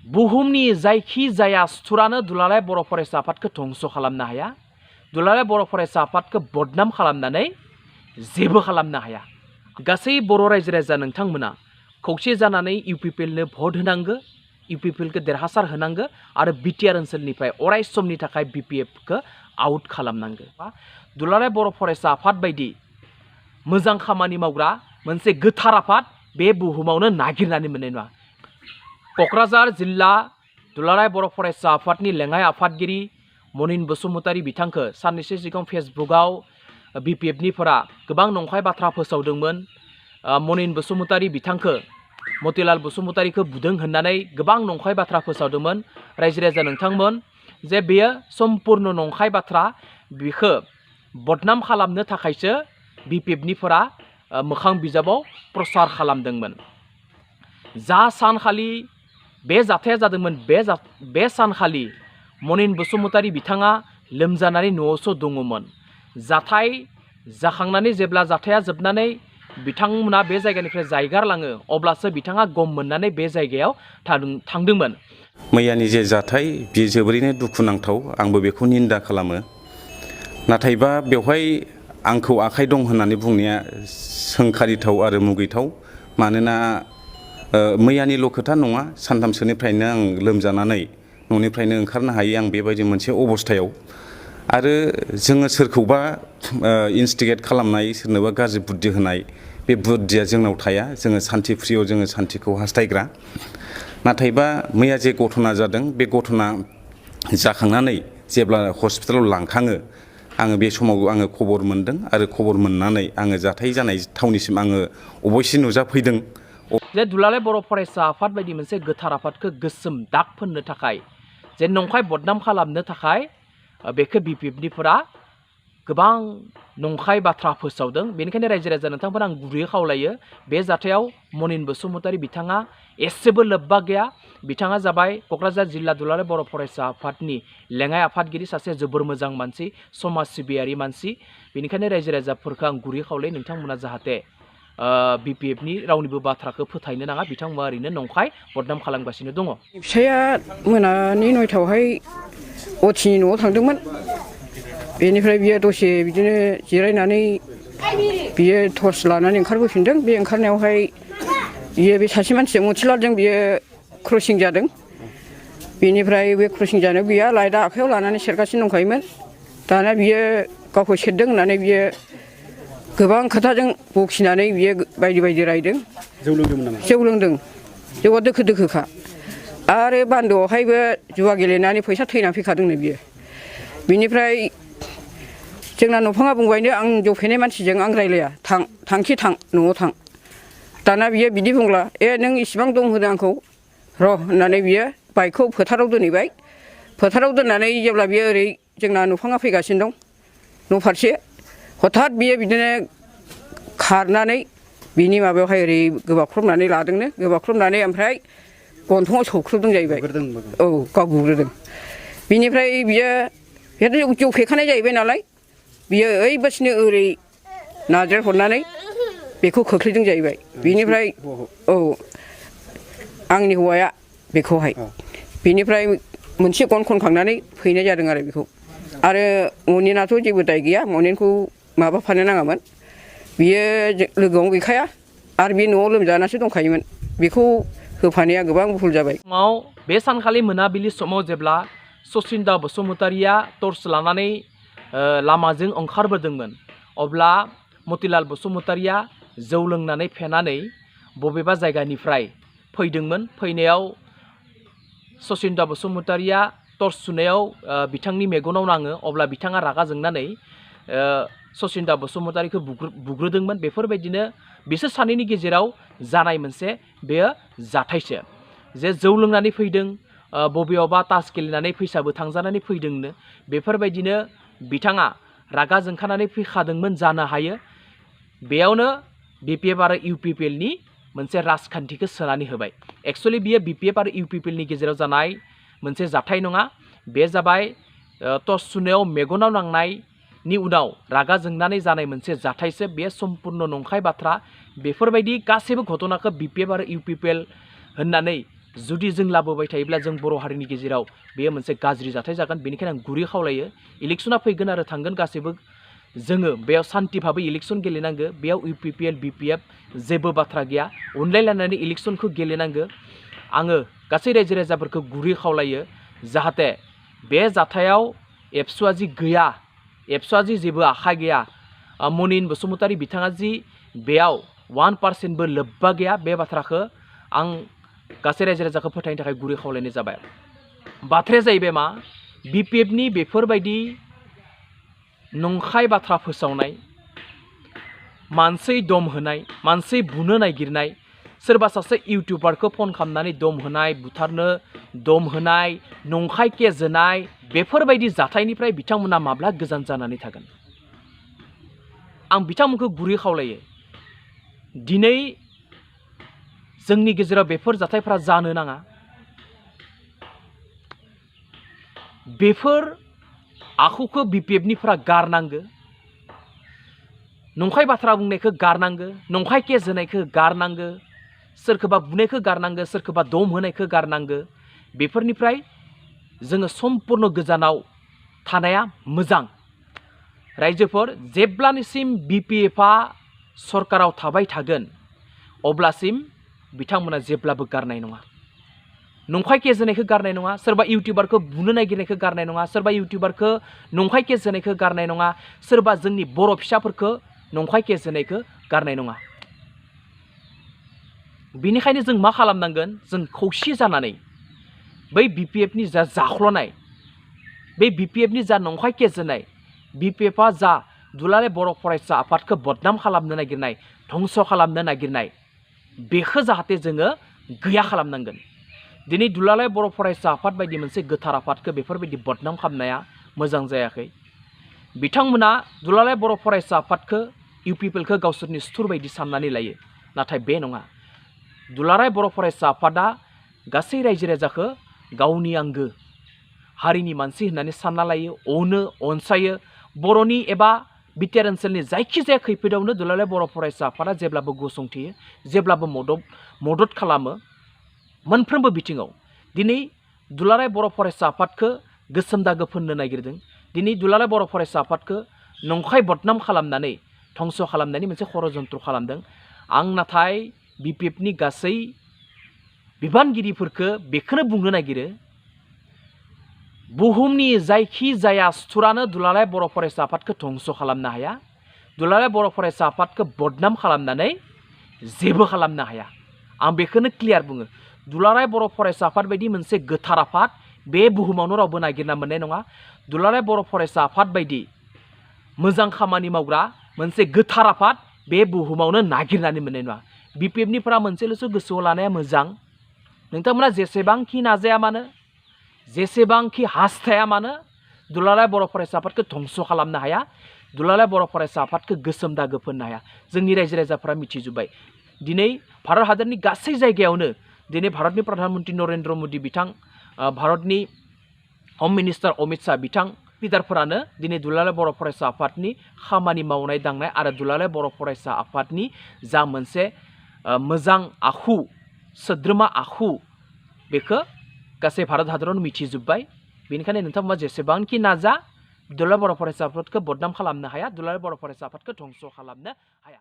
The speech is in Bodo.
बुहुमनि जायखि जाया सुथुरानो दुलाराय बर' फरायसा आफादखौ धंस खालामनो हाया। दुलाराय बर' फरायसा आफादखौ बदनाम खालामनानै जेबो खालामनो हाया। गासै बर' रायजो राजा नोंथांमोना खौसे जानानै इउपिपिएलनो भट होनांगो, इउपिपिएलखौ देरहासार होनांगो आरो बिटिआर ओनसोलनिफ्राय अराय समनि थाखाय बिपिएफखौ आउट खालामनांगो। दुलाराय बर' फरायसा आफाद बायदि मोजां खामानि मावग्रा मोनसे गोथार आफाद बे बुहुमावनो नागिरनानै मोननाय नङा। क'क्राझार जिल्ला दुलाराय बर' फरायसा आफादनि लेङाइ आफादगिरि मनिन बसुमतारी बिथांखौ साननैसो सिगां फेसबुकआव बिपिएफनिफोरा गोबां नंखाय बाथ्रा फोसावदोंमोन। मनिन बसुमतारी बिथांखौ मतिलाल बसुमतारीखौ बुदों होननानै गोबां नंखाय बाथ्रा फोसावदोंमोन। रायजो राजा नोंथांमोन जे बेयो सम्पुर्ण नंखाय बाथ्रा, बेखौ बदनाम खालामनो थाखायसो बिपिएफनिफोरा मोखां बिजाबाव प्रसार खालामदोंमोन। जा सानखालि बे जाथाया जादोंमोन बे सानखालि मनिन बसुमतारी बिथाङा लोमजानानै न'आवसो दङमोन। जाथाय जाखांनानै जेब्ला जाथाया जोबनानै बिथांमोना बे जायगानिफ्राय जायगारलाङो अब्लासो बिथाङा गम मोननानै बे जायगायाव थांदोंमोन। मैयानि जे जाथाय बेयो जोबोरैनो दुखुनांथाव, आंबो बेखौ निन्दा खालामो। नाथायबा बेवहाय आंखौ आखाइ दं होननानै बुंनाया सोंखारिथाव आरो मुगैथाव। मानोना मैयानिल' खोथा नङा, सानथामसोनिफ्रायनो आं लोमजानानै न'निफ्रायनो ओंखारनो हायै आं बेबायदि मोनसे अबस्थायाव। आरो जोङो सोरखौबा इन्सटिगेट खालामनाय, सोरनोबा गाज्रि बुद्धि होनाय, बे बुद्धिया जोंनाव थाया। जोङो सान्थि प्रिय, जोङो सान्थिखौ हास्थायग्रा। नाथायबा मैया जे घटना जादों बे घटना जाखांनानै जेब्ला हस्पिटालाव लांखाङो आङो बे समाव आङो खबर मोन्दों आरो खबर मोननानै आङो जाथाय जानाय थावनिसिम आङो अबयस्से नुजाफैदों। जे दुलाराय बर' फरायसा आफाद बायदि मोनसे गोथार आफादखौ गोसोम दाग फोननो थाखाय, जे नंखाय बदनाम खालामनो थाखाय बेखौ बिपिएफनिफोरा गोबां नंखाय बाथ्रा फोसावदों। बेनिखायनो रायजो राजा नोंथांमोना आं गुरैयै खावलायो, बे जाथायाव मनिन बसुमतारी बिथाङा एसेबो लोब्बा गैया। बिथाङा जाबाय क'क्राझार जिल्ला दुलाराय बर' फरायसा आफादनि लेङाइ आफादगिरि, सासे जोबोर मोजां मानसि, समाज सिबियारि मानसि। बेनिखायनो रायजो राजाफोरखौ आं गुरै खावलायो, नोंथांमोना जाहाथे बिपिएफनि रावनिबो बाथ्राखौ फोथायनो नाङा। बिथांमोना ओरैनो नंखाय बदनाम खालामगासिनो दङ। फिसाया मोनानि 9टायावहाय अथिनि न'आव थांदोंमोन। बेनिफ्राय बियो दसे बिदिनो जिरायनानै बियो टर्च लानानै ओंखारबोफिनदों। बे ओंखारनायावहाय बियो बे सासे मानसिजों मथिलालजों बियो क्रसिं जादों। बेनिफ्राय बे क्रसिं जानायाव बियो लाइटआ आखाइयाव लानानै सेरगासिनो दंखायोमोन। दाना बियो गावखौ सेरदों होननानै बियो गोबां खोथाजों बखिनानै बियो बायदि बायदि रायदों। जौ लोंदोंमोन नामा? जौ लोंदों। जौआ दोखो दोखोखा। आरो बान्दोआवहायबो जुवा गेलेनानै फैसा थैनानै फैखादोंनो बियो। बिनिफ्राय जोंना न'फाङा बुंबायनो आं जौ फेनाय मानसिजों आं रायलाया, थांखि थां, न'आव थां। दाना बियो बिदि बुंला, नों इसिबां दं होनो आंखौ, र' होननानै बियो बाइकखौ फोथाराव दोनहैबाय। फोथाराव दोननानै जेब्ला बियो ओरै जोंना न'फाङा फैगासिनो दं न' फारसे, हथात बियो बिदिनो खारनानै बिनि माबायावहाय ओरै गोबाख्रबनानै लादोंनो। गोबाख्रबनानै ओमफ्राय गन्थङाव सौख्रोबदों जाहैबाय। औ, गाव बुग्रोदों। बिनिफ्राय बियो जौ फेखानाय जाहैबाय नालाय, बियो ओइबासिनो ओरै नाज्रेर हरनानै बेखौ खोख्लैदों जाहैबाय। बिनिफ्राय औ, आंनि हौवाया बेखौहाय। बिनिफ्राय मोनसे गन खनखांनानै फैनाय जादों आरो बेखौ। आरो मनिनाथ' जेबो दाय गैया, मनिनखौ माबाफानो नाङामोन। बियो लोगोआवनो गैखाया आरो बे न'आव लोमजानासो दंखायोमोन। बेखौ होफानाया गोबां भुल जाबाय। बे सानखालि मोनाबिलि समाव जेब्ला सचिन्दा बसुमतारीया टर्च लानानै लामाजों ओंखारबोदोंमोन, अब्ला मतिलाल बसुमतारीया जौ लोंनानै फेनानै बबेबा जायगानिफ्राय फैदोंमोन। फैनायाव सचिन्दा बसुमतारीया टर्च सुनायाव बिथांनि मेगनाव नाङो। अब्ला बिथाङा रागा जोंनानै सचिन्दा बसुमतारीखौ बुग्रोदोंमोन। बेफोरबायदिनो बिसोर सानैनि गेजेराव जानाय मोनसे बेयो जाथायसो। जे जौ लोंनानै फैदों, बबेयावबा तास गेलेनानै फैसाबो थांजानानै फैदोंनो। बेफोरबायदिनो बिथाङा रागा जोंखानानै फैखादोंमोन जानो हायो। बेयावनो बिपिएफ आरो इउपिपिएलनि मोनसे राजखान्थिखौ सोनानै होबाय। एक्सुवेलि बियो बिपिएफ आरो इउपिपिएलनि गेजेराव जानाय मोनसे जाथाय नङा। बे जाबाय टर्च सुनायाव मेगनाव नांनायनि उनाव रागा जोंनानै जानाय मोनसे जाथायसो। बे सम्पुर्ण नंखाय बाथ्रा। बेफोरबायदि गासैबो घटनाखौ बिपिएफ आरो इउपिपिएल होननानै जुदि जों लाबोबाय थायोब्ला जों बर' हारिनि गेजेराव बेयो मोनसे गाज्रि जाथाय जागोन। बेनिखायनो आं गुरै खावलायो इलेक्सना फैगोन आरो थांगोन गासैबो जोङो बेयाव सान्थि भाबै इलेक्सन गेलेनांगो। बेयाव UPPL BPF जेबो बाथ्रा गैया। अनलायलायनानै इलेक्सनखौ गेलेनांगो। आङो गासै रायजो राजाफोरखौ गुरै खावलायो जाहाथे बे जाथायाव एबसुआ जि गैया, एबसुआ जि जेबो आखाइ गैया, मनिन बसुमतारी बिथाङा जि बेयाव 1%बो लोब्बा गैया, बे बाथ्राखौ आं गासै रायजो राजाखौ फोथायनो थाखाय गुरै खावलायनाय जाबाय। बाथ्राया जाहैबाय मा, BPFनि बेफोरबायदि नंखाय बाथ्रा फोसावनाय, मानसि दम होनाय, मानसि बुनो नागिरनाय, सोरबा सासे इउटिउबारखौ फन खालामनानै दम होनाय, बुथारनो दम होनाय, नंखाय केस होनाय, बेफोरबायदि जाथायनिफ्राय बिथांमोना माब्ला गोजान जानानै थागोन? आं बिथांमोनखौ गुरै खावलायो दिनै जोंनि गेजेराव बेफोर जाथायफोरा जानो नाङा। बेफोर आखुखौ BPFनिफ्रा गारनांगो। नंखाय बाथ्रा बुंनायखौ गारनांगो, नंखाय केस होनायखौ गारनांगो, सोरखौबा बुनायखौ गारनांगो, सोरखौबा दम होनायखौ गारनांगो। बेफोरनिफ्राय जोङो सम्पुर्ण गोजानाव थानाया मोजां। रायजोफोर, जेब्लानिसिम BPFआ सरकाराव थाबाय थागोन अब्लासिम बिथांमोना जेब्लाबो गारनाय नङा। नंखाय केस होनायखौ गारनाय नङा, सोरबा इउटिउबारखौ बुनो नागिरनायखौ गारनाय नङा, सोरबा इउटिउबारखौ नंखाय केस होनायखौ गारनाय नङा, सोरबा जोंनि बर' फिसाफोरखौ नंखाय केस होनायखौ गारनाय नङा। बेनिखायनो जों मा खालामनांगोन? जों खौसे जानानै बै BPFनि जा जाख्ल'नाय, बै BPFनि जा नंखाय केस होनाय, BPFआ जा दुलाराय बर' फरायसा आफादखौ बदनाम खालामनो नागिरनाय, धंस खालामनो नागिरनाय, बेखौ जाहाथे जोङो गैया खालामनांगोन। दिनै दुलाराय बर' फरायसा आफाद बायदि मोनसे गोथार आफादखौ बेफोरबायदि बदनाम खालामनाया मोजां जायाखै। बिथांमोना दुलाराय बर' फरायसा आफादखौ UPPLखौ गावसोरनि सुथुर बायदि साननानै लायो, नाथाय बे नङा। दुलाराय बर' फरायसा आफादा गासै रायजो राजाखौ गावनि आंगो हारिनि मानसि होननानै सानना लायो, अनो, अनसायो। बर'नि एबा बिटिआर ओनसोलनि जायखिजाया खैफोदावनो दुलाराय बर' फरायसा आफादा जेब्लाबो गसंथेयो, जेब्लाबो मदद खालामो मोनफ्रोमबो बिथिङाव। दिनै दुलाराय बर' फरायसा आफादखौ गोसोम दागो फोननो नागिरदों। दिनै दुलाराय बर' फरायसा आफादखौ नंखाय बदनाम खालामनानै धंस खालामनायनि मोनसे षड़यन्त्र खालामदों। आं नाथाय BPFनि गासै बिबानगिरिफोरखौ बेखौनो बुंनो नागिरो, बुहुमनि जायखि जाया सुथुरानो दुलाराय बर' फरायसा आफादखौ धंस खालामनो हाया, दुलाराय बर' फरायसा आफादखौ बदनाम खालामनानै जेबो खालामनो हाया। आं बेखौनो क्लियार बुङो। दुलाराय बर' फरायसा आफाद बायदि मोनसे गोथार आफाद बे बुहुमावनो रावबो नागिरना मोननाय नङा। दुलाराय बर' फरायसा आफाद बायदि मोजां खामानि मावग्रा मोनसे गोथार आफाद बे बुहुमावनो नागिरनानै मोननाय नङा। BPFनिफ्रा मोनसेल'सो गोसोआव लानाया मोजां, नोंथांमोना जेसेबांखि नाजाया मानो, जेसेबांखि हास्थाया मानो, दुलाराय बर' फरायसा आफादखौ धंस खालामनो हाया, दुलाराय बर' फरायसा आफादखौ गोसोम दागो फोननो हाया। जोंनि रायजो राजाफोरा मिथिजोब्बाय। दिनै भारत हादरनि गासै जायगायावनो दिनै भारतनि प्रधान मन्त्रि नरेन्द्र मदि बिथां, भारतनि हम मिनिस्टार अमित शाह बिथां लिडारफोरानो दिनै दुलाराय बर' फरायसा आफादनि खामानि मावनाय दांनाय आरो दुलाराय बर' फरायसा आफादनि जा मोनसे मोजां आखु, सोद्रोमा आखु, बेखौ गासै भारत हादरावनो मिथिजोब्बाय। बेनिखायनो नोंथांमोना जेसेबांखि नाजा दुलाराय बर' फरायसा आफादखौ बदनाम खालामनो हाया, दुलाराय बर' फरायसा आफादखौ धंस खालामनो हाया।